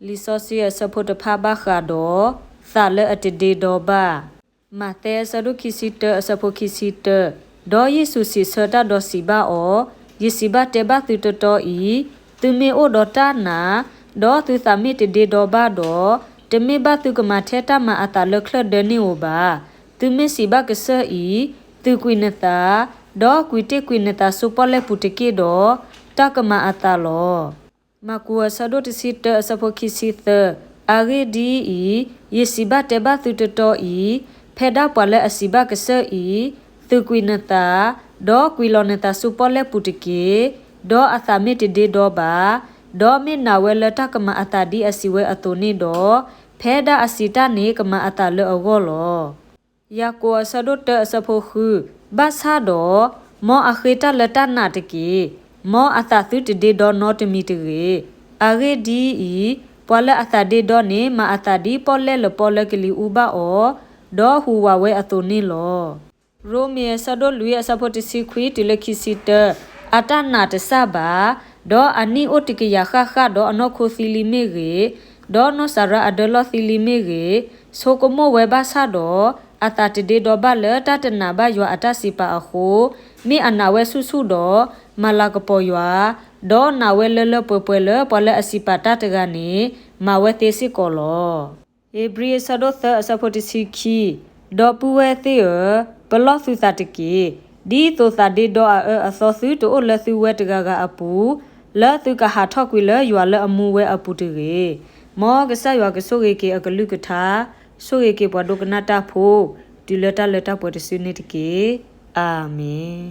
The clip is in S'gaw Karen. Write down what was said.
လံာ်စီဆှံအဆၢဖိတဖၣ်ဘၣ်ဃးဒီး သးလၢအတဒ့ဒီဘၣ်. မးသဲအဆၢဒိၣ်ခံဆံတၢ အဆၢဖိခံဆံတၢ, ဒီးယ့ၣ်ၡူးစံးဆၢတၢ်ဒီးစံးဘၣ်အီၤ, ယစံးဘၣ်တဲဘၣ်သုတီတီအံၤ, သုမ့ၢ်အိၣ်ဒီးတၢ်နာ်, ဒီးသုသးမ့ၢ်တဒ့ဒီဘၣ်ဒီး, တမ့ၢ်ဘၣ်သုကမၤထဲတၢ်မၤအသးလၢချၢၣ်ဒၢန့ၣ်ဧိၤဘၣ်. သုမ့ၢ်စံးဘၣ်ကစၢၢ်အံၤ, သုးကွံာ်နသး, ဒီးကွံာ်တ့ၢ်ကွံာ်နသးဆူပီၣ်လဲၣ်ပူၤတက့ၢ်ဒီး, တၢ်ကမၤအသးလီၤ. မၢ်ကူးအဆၢဒိၣ်တဆံတၢ အဆၢဖိခံဆံသၢ, အဂ့ၢ်ဒ်အံၤ, ယစံးဘၣ်တဲဘၣ်သုတီတီအံၤ, ဖဲဒၣ်ပှၤလၢအစံးဘၣ်ကစၢၢ်အံၤ, သုးကွံာ်နသး, ဒီးကွံာ်လီၤနသးဆူပီၣ်လဲၣ်ပူၤတက့ၢ်, ဒီးအသးမ့ၢ်တဒ့ဒီဘၣ်, ဒီးမ့ၢ်နာ်ဝဲလၢတၢ်ကမၤအသးဒ်အစံးဝဲအသိးန့ၣ်ဒီး, ဖဲဒၣ်အစံးတၢ်န့ၣ်ကမၤအသးလၢအဂီၢ်လီၤ. ယၤကိာ်အဆၢဒိၣ်တၢ အဆၢဖိဃု, ဘၣ်ဆၣ်ဒီး, မ်အဃ့တၢ်လၢတၢ်နာ်တက့ၢ်. မ်အသးသုတဒ့ဒီနီတမံၤတဂ့ၤ. အဂ့ၢ်ဒ်အံၤ, ပှၤလၢအသးဒ့ဒီန့ၣ် မၤအသးဒ်ပီၣ်လဲၣ်လပီလၢကလံၤအူဘၣ်အီၤ, ဒီးဟူးဝးဝဲအသိးန့ၣ်လီၤ. ရိမ့ၤအဆၢဒိၣ်လွံၢ် အဆၢဖိတဆံခွံတုၤလၢခံဆံတၢ, အတၢ်နာ်တစၢ်ဘၣ်, ဒီးအနံၣ်အိၣ်တကယၤဃၣ်ဃၣ်ဒီးအနီၢ်ခိသံလံမ့ၢ်ဂ့ၤ, ဒီးနီၢ်စၤရါအဒၢလီၢ်သံလံမ့ၢ်ဂ့ၤ, ဆိကမိၣ်ဝဲဘၣ်ဆၣ်ဒီး, အသးတဒ့ဒီဘၣ်လၢတၢ်တနာ်ဘၣ်ယွၤအတၢ်စံးပာ်အဃိ, မ့ၢ်အနာ်ဝဲဆူၣ်ဆူၣ်ဒီး, မၤလၤကပီၤယွၤ, ဒီးနာ်ဝဲလၢလၢပှဲၤပှဲၤလၢပှၤလၢအစံးပာ်တၢ်တဂၤန့ၣ်, မၤဝဲသ့စ့ၢ်ကီးလီၤ. ဧ့ၤဘြံၤအဆၢဒိၣ်သၢ အဆၢဖိတဆံခံ, ဒီပုၢ်ဝဲၢ်သ့ၣ်ဧၢ, ပလီၢ်သုသးတက့ၢ်. ဒ်သိးသးဒ့ဒီအအၢအသီသုတအိၣ်လၢသုဝဲတဂၤဂၤအပူၤ, လၢသုကဟးထီၣ်ကွံာ်လၢယွၤလၢအမူဝဲအပူၤတဂ့ၤ. မ်ကစၢ်ယွၤကဆိၣ်ဂ့ၤက့ၤအကလုၢ်ကထါ, ဆိၣ်ဂ့ၤက့ၤပှၤဒိကနၣ်တၢ်ဖိ, တုၤလၢတၢ်လၢတၢ်ပှဲၤတစုန့ၣ်တက့ၢ်. အၤမ့ၣ်.